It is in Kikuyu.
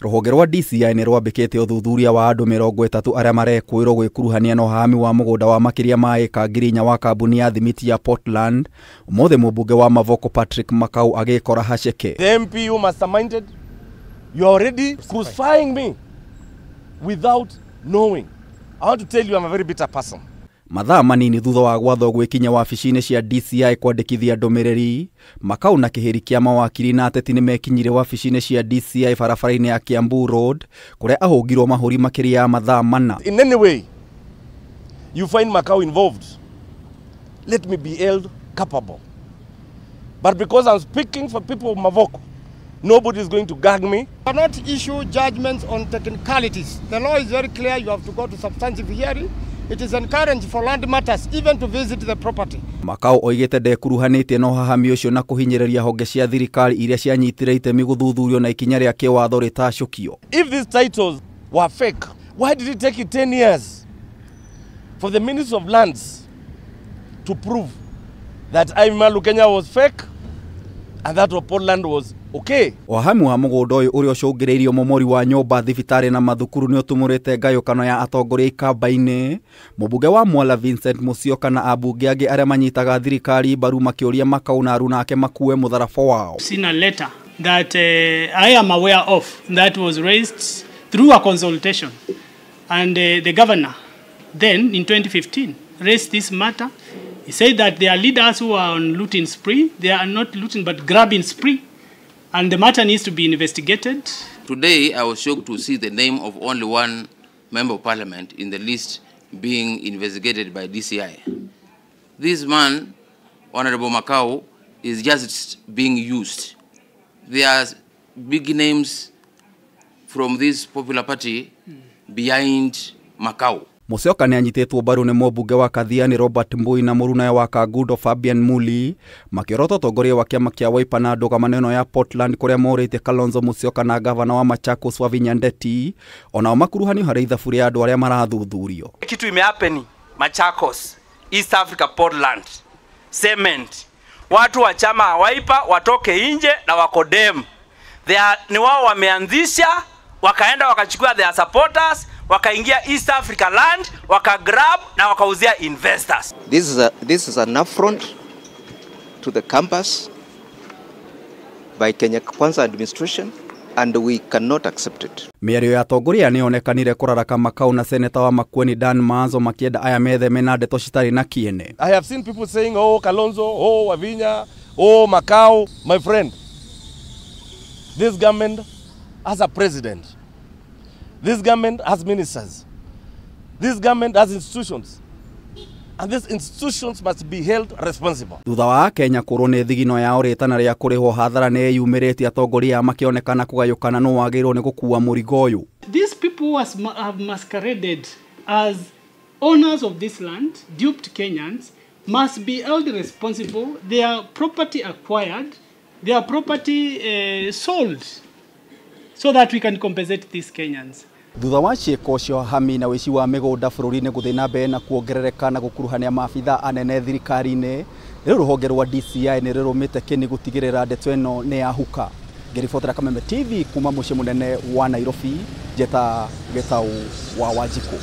Rũhonge rwa DCI nĩ rwambĩkĩte ũthuthuria wa andũ 30 arĩa marekũĩrwo gwĩkuruhania na ũhahami wa mũgũnda wa makĩria ma ĩka 4,000 wa kambuni ya thimiti ya Portland. Ũmũthĩ mũmbunge wa Mavoko Patrick Makau agĩkora haceke. The MP who masterminded, you are already crucifying me without knowing. I want to tell you I'm a very bitter person. Mathaa manini thutha wa gwathwo gwĩkinya wabici-inĩ cia DCI kwandĩkithia ndũmĩrĩri, Makau na kĩhĩri kĩa mawakiri na ateti nĩmekinyire wabici-inĩ cia DCI barabara-inĩ ya Kiambu Road kũrĩa ahũngirwo mahũri makĩria ya mathaa 4. In any way you find Makau involved, let me be held culpable. But because I'm speaking for people of Mavoko, nobody is going to gag me. Cannot issue judgments on technicalities. The law is very clear. You have to go to substantive hearing. It is encouraged for land matters even to visit the property. Makau oigĩte ndekuruhanĩtie na ũhahami ũcio na kũhinyĩrĩria honge cia thirikari iria cianyitire itemi gũthuthurio na ikinya rĩa kĩwatho rĩtacũkio. If these titles were fake, why did it take you 10 years for the Ministry of Lands to prove that Ivy Malu Kenya was fake and that of Portland was okay? Ũhahami wa mũgũnda ũyũ ũrĩa ũcũngĩrĩirie mũmori wa nyũmba, thibitarĩ na mathukuru nĩ ũtumũrĩte ngayũkano ya atongoria ikamba-inĩ. Mũmbunge wa Mwala Vincent Musyoka na ambunge angĩ arĩa manyitaga thirikari mbaru makĩũria Makau na aruna ake makue mũtharaba wao. Seen a letter that I am aware of that was raised through a consultation, and the governor then in 2015 raised this matter. He said that there are leaders who are on looting spree. They are not looting but grabbing spree, and the matter needs to be investigated. Today, I was shocked to see the name of only one member of parliament in the list being investigated by DCI. This man, Honorable Makau, is just being used. There are big names from this popular party behind Makau. Musyoka nĩ anyitĩtwo mbaru nĩ mũmbunge wa Kathiani Robert Mbui na mũrunawe wa Kangundo Fabian Muli makĩorota ũtongoria wa kĩama kĩa Wiper na ndũgamano ĩno ya Portland kũrĩa morĩtie Kalonzo Musyoka na gavana wa Machakos Wavinya Ndeti onao makuruhanio harĩ ithabu rĩa andũ arĩa marathuthurio. Kitu imehappen Machakos, East Africa Portland Cement, watu wa chama Wiper watoke nje na wakodem. Ni wao wameanzisha, wakaenda wakachukua their supporters, wakaingia East Africa land, wakagrab na wakauzia investors. This is an affront to the campus by Kenya Kwanza administration, and we cannot accept it. Mĩario ya atongoria nĩyonekanire kũraraka Makau na seneta wa Makueni Dan Maanzo makĩenda aya metheme na ndeto citarĩ na kĩene. I have seen people saying, oh Kalonzo, oh Wavinya, oh Makau. My friend, this government has a president. This government has ministers. This government has institutions. And these institutions must be held responsible. Thutha wa Kenya kũrwo nĩ thigino yao rĩtana rĩa kũrĩhwo hathara nĩ yumĩrĩtie atongoria makĩonekana kũgayũkana no wagĩrĩirwo nĩ gũkua mũrigo ũyũ. These people who have masqueraded as owners of this land, duped Kenyans, must be held responsible. Their property acquired, their property sold, so that we can compensate these Kenyans. Thutha wa ciĩko cia ũhahami na ũici wa mĩgũnda bũrũri-inĩ gũthiĩ na mbere na kuongerereka na gũkuruhania maabitha anene thirikari-inĩ, rĩu rũhonge rwa DCI nĩ rũrũmĩte kĩni gũtigĩrĩra ndeto ĩno nĩ yahuka. Ngĩribotera Kameme TV kuma mũciĩ mũnene wa Nairobi, Njeta Gĩtaũ wa Wanjikũ.